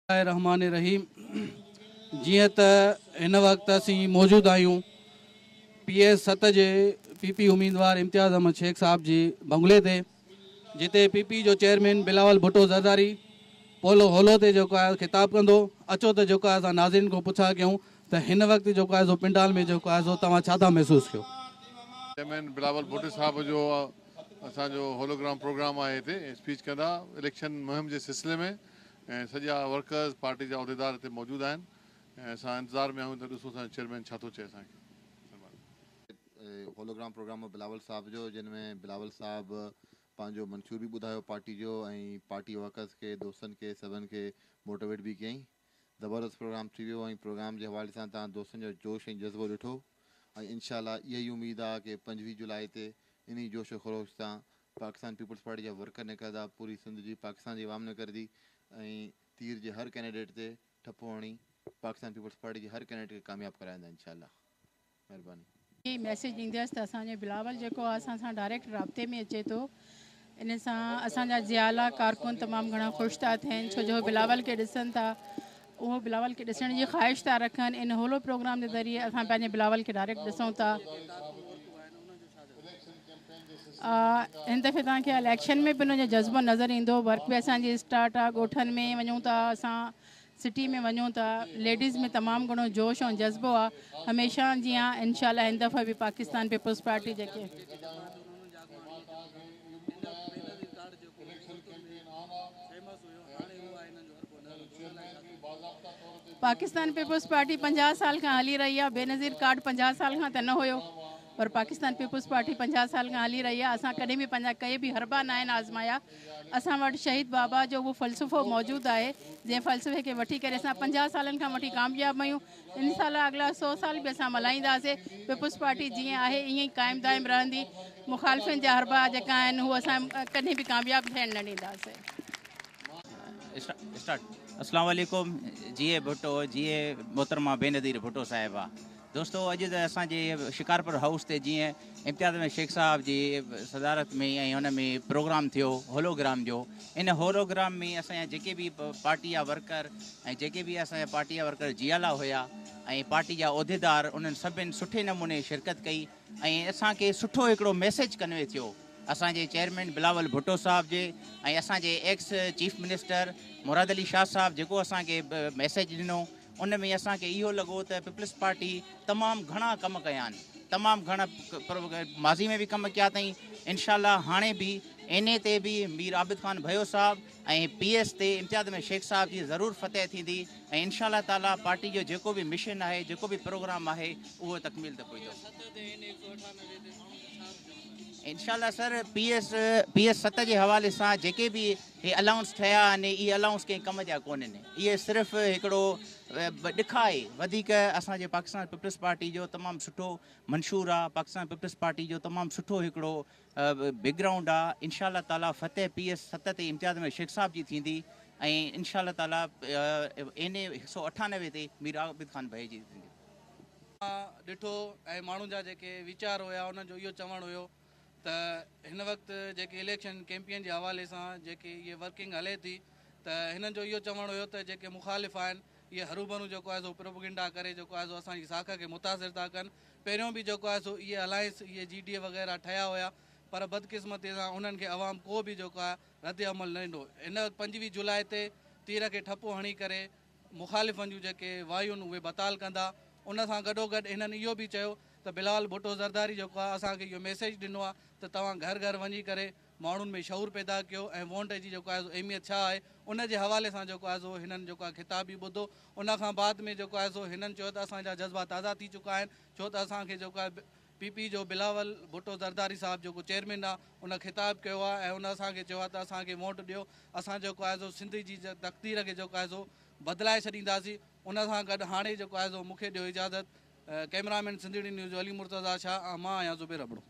الله الرحمٰن الرحيم جيئن ته هن وقت اسين موجود آهيون پي ايس ست جي پي پي اميدوار امتياز احمد شيخ صاحب جي بنگلي تي جتي پي پي جو chairman Bilawal Bhutto Zardari polo holo تي جيڪو آهي خطاب ڪندو اچو ته جيڪو آهي اسان ناظرين کان پڇا ڪيون ته هن وقت جيڪو آهي سو پنڊال ۾ جيڪو آهي سو توهان ڇا ٿا محسوس ڪيو. چيئرمين بلاول ڀٽو صاحب جو اسان جو هولوگرام پروگرام آهي هتي اسپيچ ڪندا اليڪشن مهم جي سلسلي ۾ ۽ سڄا ورڪرز پارٽي جا عهديدار هتي موجود آهن ۽ اسان انتظار ۾ آهيون ته ڏسون اسان جو چيئرمين ڇا ٿو چئي اسان کي. هولوگرام پروگرام هو بلاول صاحب جو جنھن ۾ بلاول صاحب پنھنجو منشور به ٻڌايو پارٽي جو ۽ پارٽي ورڪرز کي دوستن کي سڀن کي موٽيويٽ به ڪيائين زبردست پروگرام ٿي ويو ۽ پروگرام جي حوالي سان توھان دوستن جو جوش ۽ جذبو ڏٺو ۽ انشاء الله اها ئي اميد آ ڪي 25 جولاء تي انهي جوش و خروش سان پاڪستان پيپلز پارٽي جا ورڪر نڪرندا پوري سنڌ جي پاڪستان جي عوام نڪرندي ۽ تير جي هر ڪينڊيڊيٽ تي ٺپو هڻي پاڪستان پيپلز پارٽي جي هر ڪينڊيڊيٽ کي ڪامياب ڪرائيندا انشاء الله مهرباني. هي ميسيج ڏيندس ته اسان جو بلاول جيڪو آهي اسان سان ڊائريڪٽ رابطي ۾ اچي ٿو ان سان اسان جا جيالا ڪارڪن تمام گهڻا خوش ٿا ٿين ڇو جو بلاول کي ڏسن ٿا اهو بلاول کي ڏسڻ جي خواهش ٿا رکن ان هولو پروگرام جي ذريعي اسان پنهنجي بلاول کي ڊائريڪٽ ڏسون ٿا. هن دفعي توهان کي اليڪشن ۾ به ان جو جذبو نظر ايندو ورڪ به اسان جي اسٽارٽ آ ڳوٺن ۾ وڃون ٿا اسان سٽي ۾ وڃون ٿا ليڊيز ۾ تمام گهڻو جوش ۽ جذبو آ هميشه جيان انشاء الله هن دفعي به پاڪستان پيپلز پارٽي جيڪي. پاڪستان پيپلز پارٽي 50 سال کان هلي رهي آهي، بينظير ڪارڊ 50 سال کان ته نه هيو پر پاڪستان پيپلز پارٽي 50 سال کان هلي رهي آهي، اسان ڪڏهن به پنهنجا ڪي به حربا ناهن آزمايا، اسان وٽ شهيد بابا جو اهو فلسفو موجود آهي جنهن فلسفي کي وٺي ڪري اسان 50 سالن کان وٺي ڪامياب آهيون، انشاء الله اڳلا 100 سال به اسان ملهائينداسين، پيپلز پارٽي جيئن آهي ائين ئي قائم دائم رهندي، مخالفين جا حربا جيڪا آهن هو اسان ڪڏهن به ڪامياب ٿيڻ نه ڏينداسين. اسٽارٽ اسلام عليڪم جيئي ڀٽو جيئي محترمه بينظير ڀٽو صاحبه دوستو اڄ ته اسان جي شڪارپور هائوس تي جيئن امتياز احمد شيخ صاحب جي صدارت ۾ ۽ ان ۾ پروگرام ٿيو هولوگرام جو ان هولوگرام ۾ اسان جا جيڪي به پارٽي جا ورڪر ۽ جيڪي به اسان جا پارٽي جا ورڪر جيالا هيا ۽ پارٽي جا عهديدار انهن سڀن سٺي نموني شرڪت ڪئي ۽ اسان کي سٺو هڪڙو ميسيج ڪنوي ٿيو اسان جي چيئرمين بلاول ڀٽو صاحب جي ۽ اسان جي ex chief minister Murad Ali Shah صاحب جيڪو اسان کي ميسيج ڏنو ان ۾ اسان کي اهو لڳو ته پيپلز پارٽي تمام گهڻا ڪم ڪيا آهن تمام گهڻا ماضي ۾ به ڪم ڪيا اٿائين انشاء الله هاڻي به اين اي تي به مير عابد خان ڀيو صاحب ۽ پي ايس تي امتياز احمد شيخ صاحب جي ضرور فتح ٿيندي ۽ انشاء الله تعالي پارٽي جو جيڪو به مشن آهي جيڪو به پروگرام آهي اهو تڪميل تي پهچندو. انشاء الله سر پي ايس پي ايس 7 جي حوالي سان جيڪي به هي الائونس ٺهيا آهن اهي الائونس ڪنهن ڪم جا ڪونهن اهي صرف هڪڙو ڏکا آهي وڌيڪ اسان جي پاڪستان پيپلز پارٽي جو تمام سٺو منشور آهي پاڪستان پيپلز پارٽي جو تمام سٺو هڪڙو بيڪ گرائونڊ آهي انشاء الله تعالي فتح پي ايس 7 تي امتياز احمد شيخ صاحب جي ٿيندي ۽ انشاء الله تعالي اين اي 198 تي مير عابد خان ڀئي جي ٿيندي. ڏٺو ۽ ماڻهن جا جيڪي ويچار هيا انهن جو اهو چوڻ هيو ته هن وقت جيڪي اليڪشن ڪيمپين جي حوالي سان جيڪي اهي ورڪنگ هلي ٿي ته هنن جو اهو چوڻ هيو ته جيڪي مخالف آهن اهي هروڀرو جيڪو آهي سو پروپگنڊا ڪري جيڪو آهي سو اسان جي ساک کي متاثر ٿا ڪن پهريون به جيڪو آهي سو اهي الائنس اهي جي ڊي اي وغيره ٺهيا هيا پر بدقسمتي سان انهن کي عوام ڪو به جيڪو آهي رد عمل نه ڏنو هن وقت 25 جولاء تي تير کي ٺپو هڻي ڪري مخالفن جون جيڪي وايون اهي بتال ڪندا. ان سان گڏوگڏ هنن اهو به چيو ته بلاول ڀٽو زرداري جيڪو آهي اسان کي اهو ميسيج ڏنو آهي ته توهان گهر گهر وڃي ڪري ماڻهن ۾ شعور پيدا ڪيو ۽ وونٽ جي جيڪو آهي سو اهميت ڇا آهي ان جي حوالي سان جيڪو آهي سو هنن جيڪو آهي خطاب به ٻڌو ان کان بعد ۾ جيڪو آهي سو هنن چيو ته اسان جا جذبا تازا ٿي چڪا آهن ڇو ته اسان کي جيڪو آهي پي پي جو بلاول ڀٽو زرداري صاحب جيڪو چيئرمين آ ان خطاب ڪيو آ ۽ ان اسان کي چيو آ ته اسان کي ووٽ ڏيو اسان جيڪو آهي سو سنڌ جي تقدير کي جيڪو آهي سو بدلائي ڇڏينداسين ان سان گڏ هاڻي جيڪو آهي سو مون کي ڏيو اجازت ڪئميرا مين سنڌڙي نيوز جو علي مرتضيٰ شاهه ۽ مان آهيان زبير ابڙو.